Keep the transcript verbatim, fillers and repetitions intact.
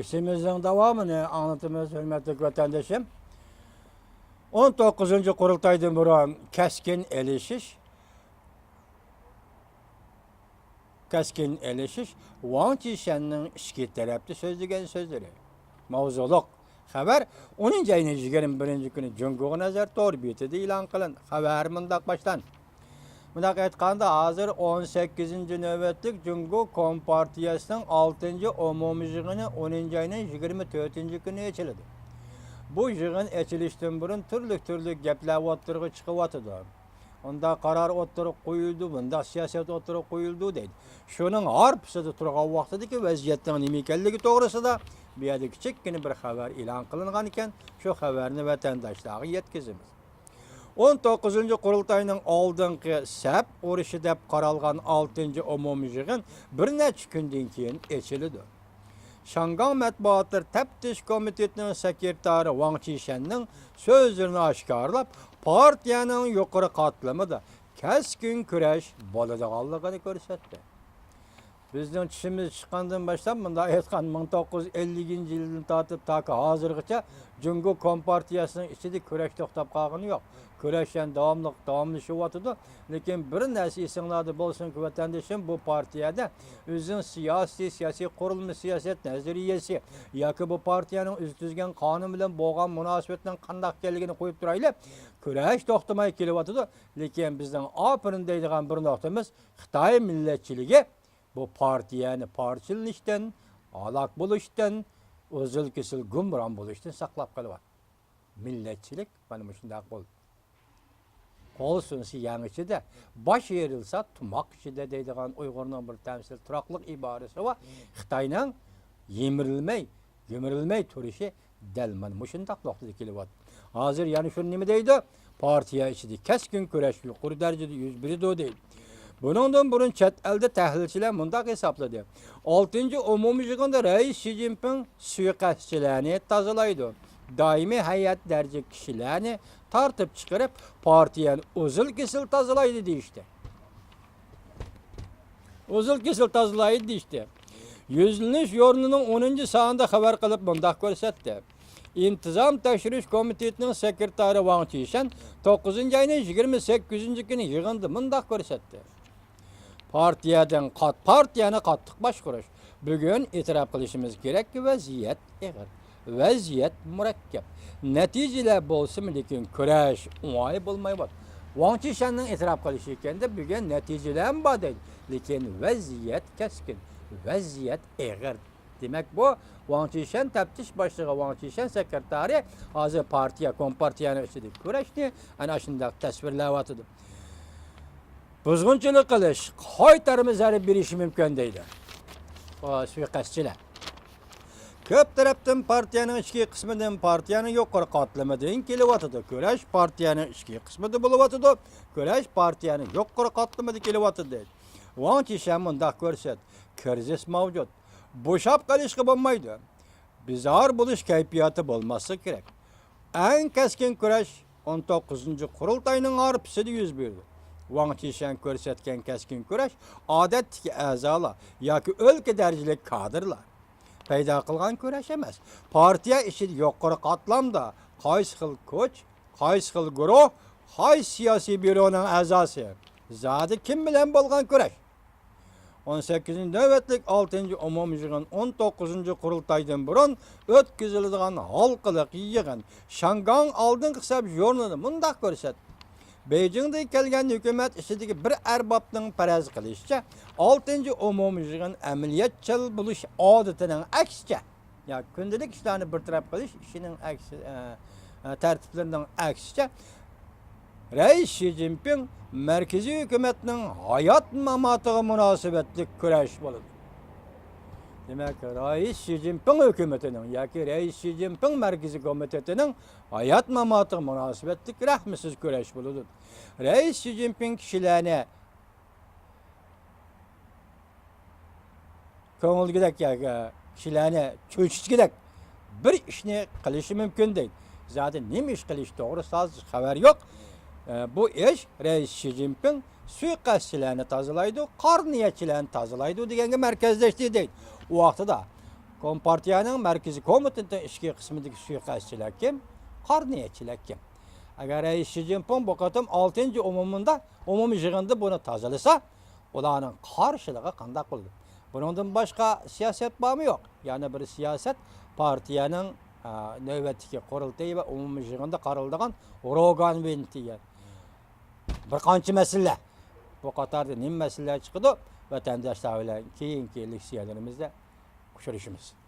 ئىشىمىزنىڭ داۋامىنى ئاڭلىتىمىز، ھۆرمەتلىك ۋەتەندىشىم. ئون توققۇزىنچى قۇرۇلتايدىن بۇرۇن كەسكىن ئېلىشىش، كەسكىن ئېلىشىش ۋاڭ چىشەننىڭ ئىچكى تەرەپتە سۆزلىگەن سۆزلىرى. ماۋزۇلۇق خەۋەر ئونىنچى ئاينىڭ يىگىرمە بىرىنچى كۈنى جۇڭگوغا نەزەر تور بېتىدە ئېلان قىلىندى. خەۋەر مۇنداق باشلاندى. مۇنداق ئېيتقاندا، ھازىر ئون سەككىزىنچى نۆۋەتلىك جۇڭگو كومپارتىيەسىنىڭ ئالتىنچى ئومۇمىي يىغىنى ئونىنچى ئاينىڭ يىگىرمە تۆتىنچى كۈنى ئېچىلىدۇ. بۇ يىغىن ئېچىلىشتىن بۇرۇن تۈرلۈك-تۈرلۈك گەپلەر ئوتتۇرىغا چىقىۋاتىدۇ. ئۇنداق قارار ئوتتۇرىغا قويۇلدى، بۇنداق سىياسەت ئوتتۇرىغا قويۇلدى دەيدۇ. شۇنىڭ ھارپىسىدا تۇرغان ۋاقتىدىكى ۋەزىيەتنىڭ نېمە ئىكەنلىكى توغرىسىدا بۇ يەردە كىچىككىنە بىر خەۋەر ئېلان قىلىنغان ئىكەن، شۇ خەۋەرنى ۋەتەنداشلارغا يەتكۈزىمىز. ئون توققۇزىنچى قۇرۇلتاينىڭ ئالدىنقى سەپ ئۇرۇشى دەپ قارالغان ئالتىنچى ئومۇمىي يىغىن بىر نەچچە كۈندىن كېيىن ئېچىلىدۇ. شياڭگاڭ مەتبۇئاتلىرى تەپتىش كومىتېتىنىڭ سېكرېتارى ۋاڭ چىشەننىڭ سۆزلىرىنى ئاشكارىلاپ، پارتىيەنىڭ يۇقىرى قاتلىمىدا كەسكىن كۈرەش بولىدىغانلىقىنى كۆرسەتتى. بىزنىڭ چىشىمىز چىققاندىن باشلاپ، مۇنداق ئېيتقان، مىڭ توققۇز يۈز ئەللىكىنچى يىلدىن تارتىپ تاكى ھازىرغىچە جۇڭگو كومپارتىيەسىنىڭ ئىچىدە كۈرەش توختاپ قالغىنى يوق. كۈرەش يەنە داۋاملىق داۋاملىشىۋاتىدۇ. لېكىن بىر نەرسە ئېسىڭلاردا بولسۇنكى، ۋەتەندىشىم، بۇ پارتىيەدە ئۆزىنىڭ سىياسىي، سىياسىي قۇرۇلما، سىياسەت نەزەرىيەسى ياكى بۇ پارتىيەنىڭ ئۆزى تۈزگەن قانۇن بىلەن بولغان مۇناسىۋەتنىڭ قانداق ئىكەنلىكىنى قويۇپ تۇرايلى، كۈرەش توختىماي كېلىۋاتىدۇ. لېكىن بىزنىڭ ئاپىرىن دەيدىغان بىر نۇقتىمىز، خىتاي مىللەتچىلىكى بۇ پارتىيەنى پارچىلىنىشتىن، ھالاك بولۇشتىن، ئۈزۈل-كېسىل گۇمران بولۇشتىن ساقلاپ قېلىۋاتىدۇ. مىللەتچىلىك مانا مۇشۇنداق بولدى. قول سۇنسا يەڭ ئىچىدە، باش ئېرىلسا تۇماق ئىچىدە دەيدىغان ئۇيغۇرنىڭ بىر تەمسىل تۇراقلىق ئىبارىسى بار. خىتاينىڭ يىمىرىلمەي، يىمىرىلمەي تۇرۇشى دەل مانا مۇشۇنداق نۇقتىدا كېلىۋاتىدۇ. ھازىر يەنە شۇنى نېمە دەيدۇ؟ پارتىيە ئىچىدە كەسكىن كۈرەش يۇقىرى دەرىجىدە يۈز بېرىدۇ دەيدۇ. بۇنىڭدىن بۇرۇن چەت ئەلدە تەھلىلچىلەر مۇنداق ھېسابلىدى. ئالتىنچى ئومۇمىي يىغىندا رەئىس شى جىنپىڭ سۇيىقەستچىلەرنى تازىلايدۇ. دائىمىي ھەيئەت دەرىجىلىك كىشىلەرنى تارتىپ چىقىرىپ، پارتىيەنى ئۈزۈل-كېسىل تازىلايدۇ دېيىشتى. ئۈزۈل-كېسىل تازىلايدۇ دېيىشتى. يۈزلىنىش ژۇرنىلىنىڭ ئونىنچى سانىدا خەۋەر قىلىپ مۇنداق كۆرسەتتى. ئىنتىزام تەكشۈرۈش كومىتېتىنىڭ سېكرېتارى ۋاڭ چىشەن توققۇزىنچى ئاينىڭ يىگىرمە سەككىزىنچى كۈنى يىغىندا مۇنداق كۆرسەتتى. پارتىيەدىن قات-، پارتىيەنى قاتتىق باشقۇرۇش. بۈگۈن ئېتىراپ قىلىشىمىز كېرەككى، ۋەزىيەت ئېغىر. ۋەزىيەت مۇرەككەپ. نەتىجىلەر بولسىمۇ، لېكىن كۈرەش ئوڭاي بولمايۋاتىدۇ. ۋاڭ چىشەننىڭ ئېتىراپ قىلىشى ئىكەندە، بۈگۈن نەتىجىلەرمۇ بار دەيدۇ. لېكىن ۋەزىيەت كەسكىن. ۋەزىيەت ئېغىر. دېمەك، بۇ ۋاڭ چىشەن، تەپتىش باشلىقى ۋاڭ چىشەن سېكرېتارى ھازىر پارتىيە، كومپارتىيەنىڭ ئىچىدىكى كۈرەشنى ئەنە ئاشۇنداق تەسۋىرلەۋاتىدۇ. بۇزغۇنچىلىق قىلىش، قايتارما زەربە بېرىشى مۇمكىن دەيدۇ. ئۇ سۇيىقەستچىلەر. كۆپ تەرەپتىن پارتىيەنىڭ ئىچكى قىسمىدىن، پارتىيەنىڭ يۇقىرى قاتلىمىدىن كېلىۋاتىدۇ. كۈرەش پارتىيەنىڭ ئىچكى قىسمىدا بولۇۋاتىدۇ. كۈرەش پارتىيەنىڭ يۇقىرى قاتلىمىدا كېلىۋاتىدۇ دەيدۇ. ۋاڭ چىشەن مۇنداق كۆرسەت، كىرىزىس مەۋجۇت. بوشاپ قېلىشقا بولمايدۇ. بىزار بولۇش كەيپىياتى بولماسلىقى كېرەك. ئەڭ كەسكىن كۈرەش ئون توققۇزىنچى قۇرۇلتاينىڭ ھارپىسىدا يۈز بېرىدۇ. ۋاڭ چىشەن كۆرسەتكەن كەسكىن كۈرەش ئادەتتىكى ئەزالار ياكى ئۆلكە دەرىجىلىك كادىرلار پەيدا قىلغان كۈرەش ئەمەس. پارتىيە ئىچىدە يۇقىرى قاتلامدا قايسى خىل كۈچ، قايسى خىل گۇرۇھ، قايسى سىياسىي بيۇرونىڭ ئەزاسى، زادى كىم بىلەن بولغان كۈرەش؟ ئون سەككىزىنچى نۆۋەتلىك ئالتىنچى ئومۇمىي يىغىن ئون توققۇزىنچى قۇرۇلتايدىن بۇرۇن ئۆتكۈزۈلىدىغان ھالقىلىق يىغىن. شياڭگاڭ ئالدىنقى سەپ ژۇرنىلى مۇنداق كۆرسەتتى. بېيجىڭدىن كەلگەن ھۆكۈمەت ئىچىدىكى بىر ئەربابنىڭ پەرەز قىلىشىچە، ئالتىنچى ئومۇمىي يىغىن ئەمەلىيەتچىل بولۇش ئادىتىنىڭ ئەكسىچە، يا كۈندىلىك ئىشلارنى بىر تەرەپ قىلىش ئىشىنىڭ ئەكسى، ئە، ئە، تەرتىپلىرىنىڭ ئەكسىچە، رەئىس شى جىنپىڭ مەركىزىي ھۆكۈمەتنىڭ ھايات-ماماتىغا مۇناسىۋەتلىك كۈرەش بولىدۇ. دېمەك، رەئىس شى جىنپىڭ ھۆكۈمىتىنىڭ ياكى رەئىس شى جىنپىڭ مەركىزىي كومىتېتىنىڭ ھايات-ماماتىغا مۇناسىۋەتلىك رەھمىسىز كۈرەش بولىدۇ. رەئىس شى جىنپىڭ كىشىلەرنى كۆڭۈلدىكىدەك ياكى كىشىلەرنى چۆچۈتكۈدەك بىر ئىشنى قىلىشى مۇمكىن دەيدۇ. زادى نېمە ئىش قىلىش توغرىسىدا ھازىر خەۋەر يوق. ئە، بۇ ئىش رەئىس شى جىنپىڭ سۇيىقەستچىلەرنى تازىلايدۇ، قارا نىيەتچىلەرنى تازىلايدۇ دېگەنگە مەركەزلەشتى دەيدۇ. ئۇ ۋاقتىدا كومپارتىيەنىڭ مەركىزىي كومىتېتىنىڭ ئىچكى قىسمىدىكى سۇيىقەستچىلەر كىم؟ قارا نىيەتچىلەر كىم؟ ئەگەر رەئىس شى جىنپىڭ بۇ قېتىم ئالتىنچى ئومۇمىدا، ئومۇمىي يىغىندا بۇنى تازىلىسا، ئۇلارنىڭ قارشىلىقى قانداق بولىدۇ؟ بۇنىڭدىن باشقا سىياسەت بارمۇ يوق؟ يەنە بىر سىياسەت پارتىيەنىڭ، ئە، نۆۋەتتىكى قۇرۇلتىيى ۋە ئومۇمىي يىغىندا قارىلىدىغان روگان ۋېنتى، بىر قانچە مەسىلە. بۇ قاتاردا نېمە مەسىلىلەر چىقىدۇ؟ ۋەتەنداشلار بىلەن كېيىنكى لېكسىيەلىرىمىزدە ئۇچرىشىمىز.